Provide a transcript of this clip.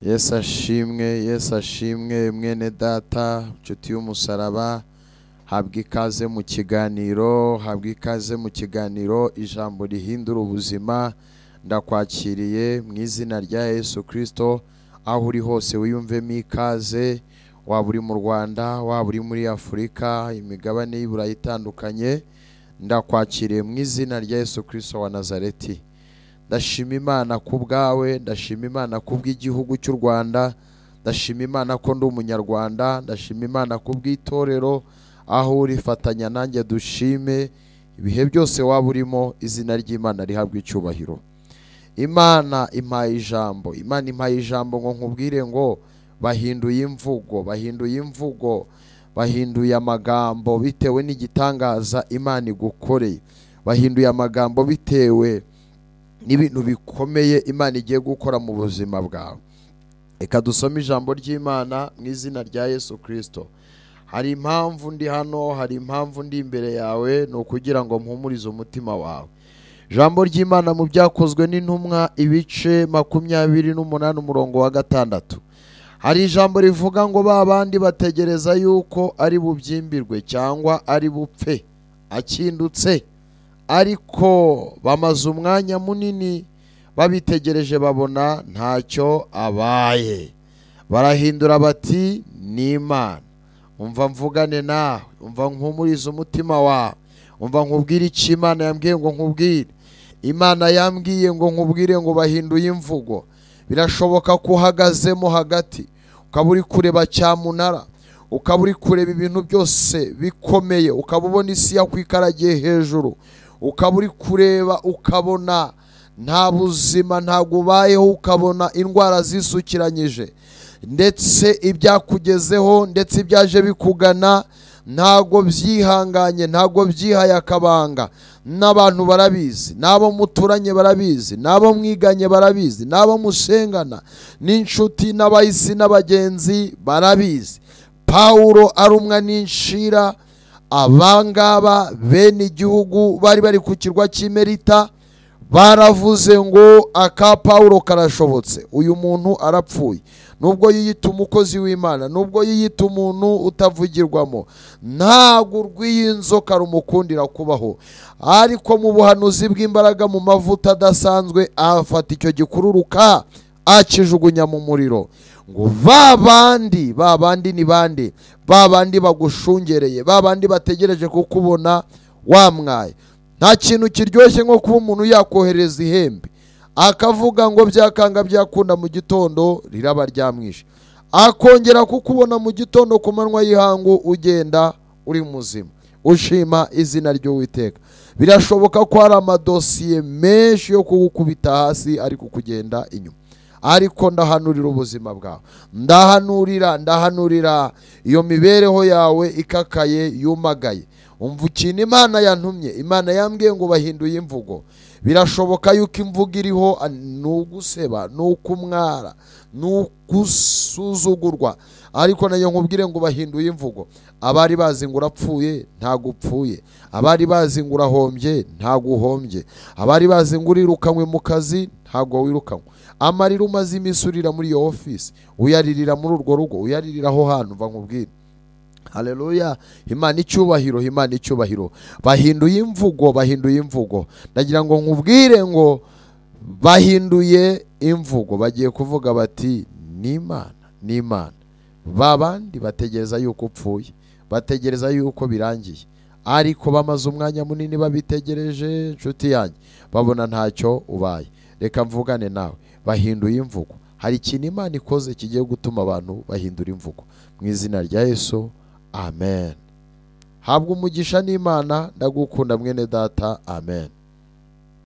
Yesu ashimwe, Yesu ashimwe mwene data, nshuti y'umusaraba, habwa ikaze mu kiganiro, habwa ikaze mu kiganiro ijambo rihindura ubuzima. Ndakwakiriye mu izina rya Yesu Kristo, aho uri hose wiyumvemo ikaze, waba uri mu Rwanda, waba uri muri Afurika, imigabane y'Iburayi itandukanye, ndakwakiriye mu izina rya Yesu Kristo wa Nazareti. Ndashima Imana ku bwawe, ndashima Imana ku bw'igihugu cy'u Rwanda, ndashima Imana ko ndi umunyarwanda, ndashima Imana ku bw'itorero aho urifatanya nanjye dushime ibihe byose waba urimo, izina ry'Imana rihabwa icyubahiro. Imana impaye ijambo, Imana impaye ijambo ngo nkubwire ngo bahinduye imvugo, bahinduye imvugo, bahinduye amagambo bitewe n'igitangaza Imana igukoreye, bahinduye amagambo bitewe n'ibintu bikomeye Imana igiye gukora mu buzima bwawe. Reka dusome ijambo ry'Imana mu izina rya Yesu Kristo. Hari impamvu ndi hano, hari impamvu ndi imbere yawe, ni ukugira ngo mpumurize umutima wawe. Ijambo ry'Imana mu byakozwe n'intumwa ibice 28 umurongo wa 6. Hari ijambo rivuga ngo ba bandi bategereza yuko ari bubyimbirwe cyangwa ari bupfe akindutse, ariko bamaze umwanya munini babitegereje babona ntacyo abaye, barahindura bati ni Imana. Umva mvugane nawe, umva nkumurize umutima wawe, umva nkubwire icyo Imana yambwiye ngo nkubwire. Imana yambwiye ngo nkubwire ngo bahinduye imvugo. Birashoboka ko uhagazemo hagati ukaba uri kureba cyamunara, ukaba uri kureba ibintu byose bikomeye, ukaba ubona isi yakwikaragiye hejuru, ukaba uri kureba ukabona nta buzima, ntabwo ubayeho, ukabona indwara zisukiranyije, ndetse ibyakugezeho ndetse ibyaje bikugana ntago byihanganye, ntago byihaye akabanga. N'abantu barabizi, n'abo muturanye barabizi, n'abo mwiganye barabizi, n'abo musengana n'inshuti n'abahisi n'abagenzi barabizi. Pawulo arumwa n'inshira, abangaba bene igihugu bari bari ku kirwa cy'Imerita baravuze ngo aka Pawulo karashobotse, uyu muntu arapfuye. Nubwo yiyita umukozi w'Imana, nubwo yiyita umuntu utavugirwamo, ntago urw'iy'inzoka rumukundira kubaho, ariko mu buhanuzi bw'imbaraga, mu mavuta adasanzwe, afata icyo gikururuka akijugunya mu muriro. Ngo ba bandi, ba bandi ni bande? Ba bandi bagushungereye, ba bandi bategereje kukubona wamwaye. Nta kintu kiryoshye nko kuba umuntu yakohereza ihembe akavuga ngo byakanga byakunda, mu gitondo riraba ryamwishe, akongera kukubona mu gitondo ku manywa y'ihangu ugenda uri muzima ushima izina ry'Uwiteka. Birashoboka ko hari amadosiye menshi yo kugukubita hasi ariko kugenda inyuma, ariko ndahanurira ubuzima bwawe, ndahanurira, ndahanurira iyo mibereho yawe ikakaye yumagaye. Umva ikintu Imana yantumye. Imana yambwiye ngo bahinduye imvugo. Birashoboka yuko imvugo iriho ni uguseba, ni ukumwara, ni ugusuzugurwa, ariko nayo nkubwire ngo bahinduye imvugo. Abari bazi ngo urapfuye ntago upfuye, abari bazi ngo urahombye ntago uhombye, abari bazi ngo urirukanwe mu kazi ntago wirukanwe. Amarira umaze iminsi urira muri iyo ofisi, uyaririra muri urwo rugo, uyaririra aho hantu, mva nkubwire. Haleluya, Imana icyubahiro, Imana icyubahiro. Bahinduye imvugo, bahinduye imvugo. Ndagira ngo nkubwire ngo bahinduye imvugo, bagiye kuvuga bati ni Imana, ni Imana. Ba bandi bategereza yuko upfuye, bategereza yuko birangiye, ariko bamaze umwanya munini babitegereje, nshuti yanjye, babona ntacyo ubaye. Reka mvugane nawe, bahinduye imvugo. Hari ikintu Imana ikoze kigiye gutuma abantu bahindura imvugo. Mu izina rya Yesu, amen. Habwa umugisha n'Imana, ndagukunda mwene data, amen.